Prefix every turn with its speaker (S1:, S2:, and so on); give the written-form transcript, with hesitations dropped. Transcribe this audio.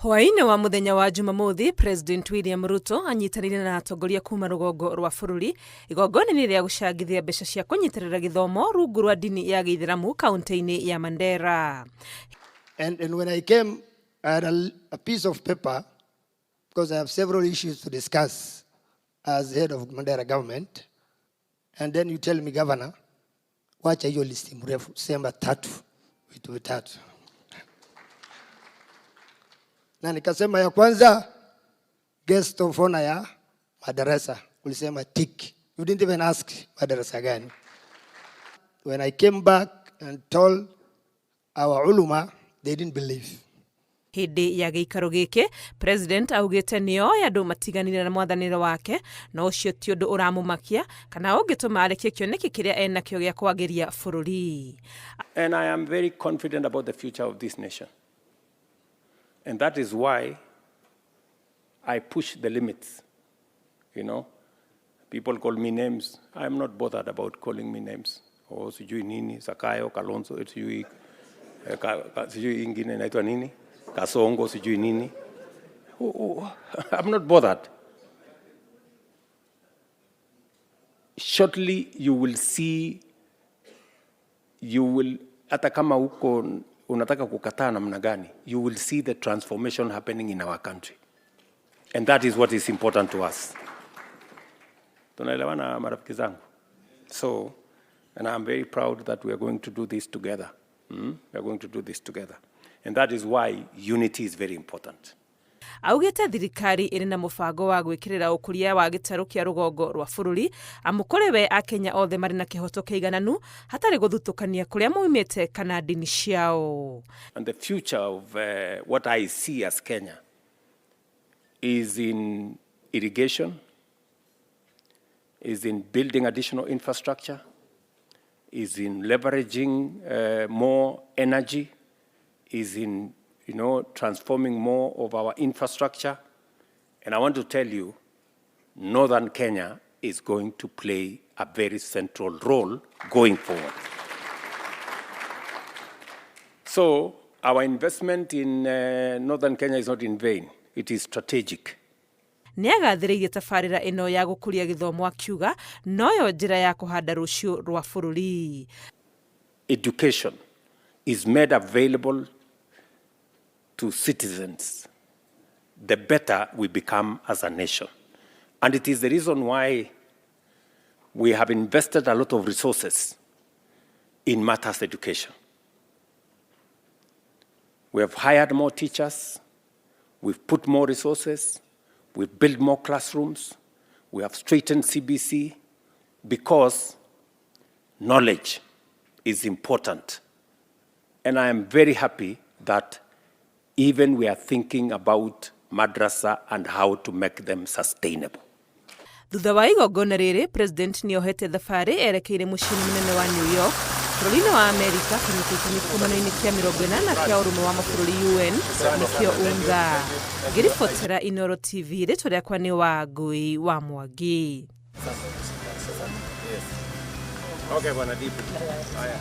S1: Hwaĩ-inĩ wa mũthenya wa Jumamothi, President William Ruto anyitanĩire na atongoria kuma rũgongo rwa bũrũri igongona-inĩ rĩa gũcangithia mbeca cia kũnyitĩrĩra gĩthomo rungu rwa ndini ya Gĩithĩramu kaunti-inĩ ya Mandera.
S2: And when I came, I had a piece of paper because I have several issues to discuss as head of Mandera government. And then you tell me, Governor, wacha hiyo listi mrefu, sema tatu, vitu vitatu. Na nikasema ya kwanza, guest of honor ya madarasa, ulisema tick. You didn't even ask madarasa gani. When I came back and told our ulama, they didn't believe.
S1: Hĩndĩ ya gĩikaro gĩkĩ, President augĩte nĩoĩ andũ matiganire na mwathanĩre wake, no ũcio ti ũndũ ũramũmakia kana ũngĩtũma arekie kĩoneki kĩrĩa enakĩo gĩa kwagĩria bũrũri.
S3: And I am very confident about the future of this nation. And that is why I push the limits. People call me names. I am not bothered about calling me names. Oh, sijui nini, Zakayo, Kalonzo, sijui, sijui ingine inaitwa nini, Kasongo, sijui nini. Oh, I'm not bothered. Shortly you will see, you will, hata kama uko unataka kukataa namna gani, you will see the transformation happening in our country. And that is what is important to us. Tunaelewana marafiki zangu? And I'm very proud that we are going to do this together. We are going to do this together. And that is why unity is very important.
S1: Augĩte thirikari ĩrĩ na mũbango wa gwĩkĩrĩra ũkũria wa gĩtarũ kĩa rũgongo rwa bũrũri, amu kũrĩ we Akenya othe marĩ na kĩhoto kĩigananu hatarĩ gũthutũkania kũrĩa maumĩte kana ndini ciao.
S3: And the future of what I see as Kenya is in irrigation, is in building additional infrastructure, is in leveraging more energy, is in transforming more of our infrastructure. And I want to tell you, Northern Kenya is going to play a very central role going forward. So our investment in Northern Kenya is not in vain. It is strategic.
S1: Nĩagathĩrĩirie tabarĩra ĩno ya gũkũria gĩthomo akiuga noyo njĩra ya kũhanda rũciũ rwa bũrũri.
S3: Education is made available to citizens, the better we become as a nation. And it is the reason why we have invested a lot of resources in matters education. We have hired more teachers, we've put more resources, we've built more classrooms, we have straightened CBC, because knowledge is important. And I am very happy that even we are thinking about madrasa and how to make them sustainable.
S1: Thutha wa igongona rĩrĩ, President nĩohete thabarĩ erekeire mũciĩ-inĩ mũnene wa New York bũrũri-inĩ wa Amerika kũnyita itemi kĩgomano-inĩ kĩa mĩrongo ĩnana kĩa ũrũmwe wa mabũrũri UN nĩkĩo UNGA. Ngĩribotera Inooro TV, rĩtwa rĩakwa nĩ Wangũi wa Mwangi.
S3: Okay, bwana Dipu. Haya.